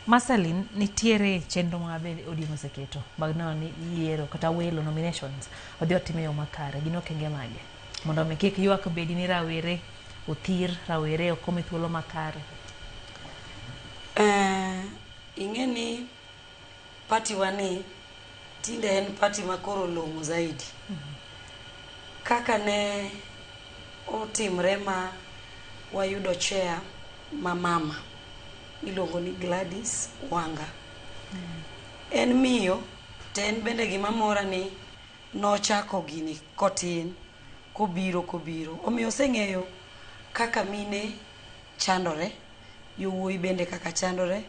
Marceline, nitiere chenro ma be ODM oseketo mag neno ni yiero kata welo nominations odhi otim e yo makare. Gin okenge mage? Mondo mi kik ywak bedi ni rawere othir, rawere ok omi thuolo makare. Ing'e ni party wa ni tinde en party ma koro long'o zaidi. Kaka ne otimre ma wayudo chair ma mama iluongo ni Gladys Wanga. En miyo to en bende gima mora ni nochako gini kotin kobiro kobiro. Omiyo oseng'eyo kaka mine chandore, yowuoyi bende kaka chandore.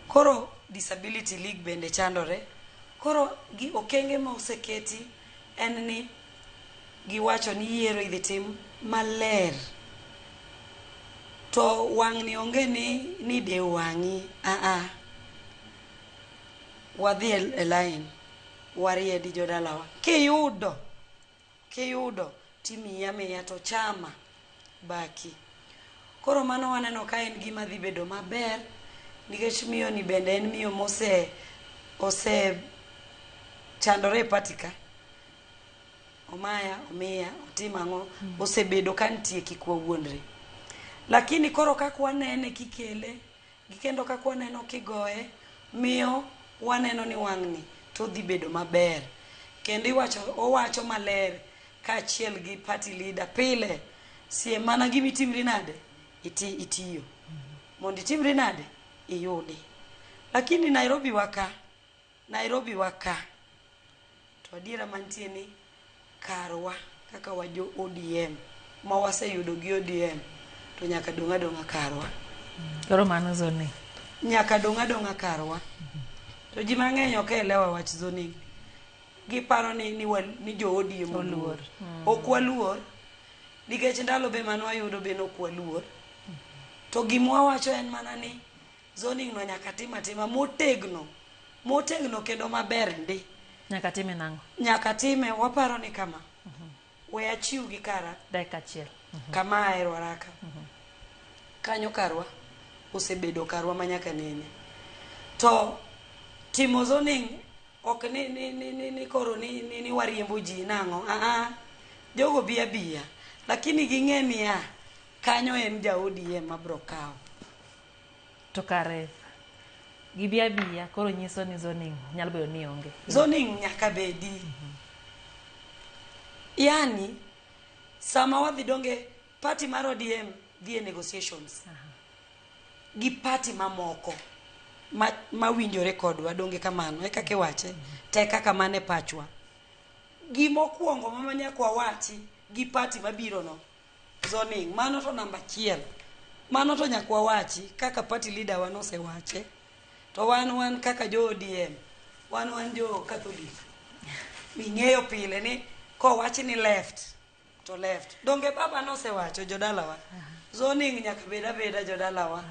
Koro Disability League bende chandore. Koro gi okenge ma oseketi en ni giwacho ni yiero idhi tim maler. To wang'ni onge ni dew wang'i. Aa. Wadhi e line. Wariedi jodalawa. Kiyudo timiyi amiya to chama baki. Koro mano waneno ka en gima dhi bedo maber nikech miyo ni bende en miyo mose ose chandore e party ka. Omaya, omiya, otim ang'o, osebedo ka nitie kik wawuondre. Lakini koro kaka wanene kikele, gi kendo kaka waneno kigoye, miyo waneno ni wang'ni to dhi bedo maber. Kendo owacho maler kaachiel gi party leader pile, siem mana gima itimri nade, itiyo. Mondo itimri nade, iyudi. Lakini Nairobi wa ka, to adiera mantie ni karwa kaka wa jo ODM ma waseyudo gi ODM to nyaka dong' adong'a karwa. Koro mano zoning. Nyaka dong' adong'a karwa. To ji mang'eny ok elewa wach zoning. Giparo ni jo ODM oluor. Ok waluor. Nikech ndalo be mane wayudo be nok waluor. To gima wawacho en mana ni zoning no nyaka tim atima motegno. Motegno kendo maber ndi. Nyaka time nang'o? Nyaka time waparo ni kama. We achiw gi kara. Dakika achiel. Kama ae Ruaraka. Kanyo karwa osebedo karwa manyaka nene. To timo zoning ok ni koro ni wariembo ji nang'o. Jogo biya biya. Lakini ging'e niya kanyo en ja ODM mabro kawo. To kare gibiya biya koro nyiso ni zoning nyalo bedo ni onge. Zoning nyaka bedi. Yani sama wadhi donge party mar ODM dhi e negotiations gi party mamoko mawinjore kodwa donge kamano e kaka iwache te kaka mane pachwa. Gimokwongo ma nyaka wawachi gi party mabiro no zoning mano to namba achiel. Mano to nyaka wawachi kaka party leader wa nosewache. To wan kaka jo ODM, wan jo Catholic. Ming'eyo pile ni kowach ni left to left. Donge baba nosewacho jodalawa. Zoning nyaka bed abeda jodalawa.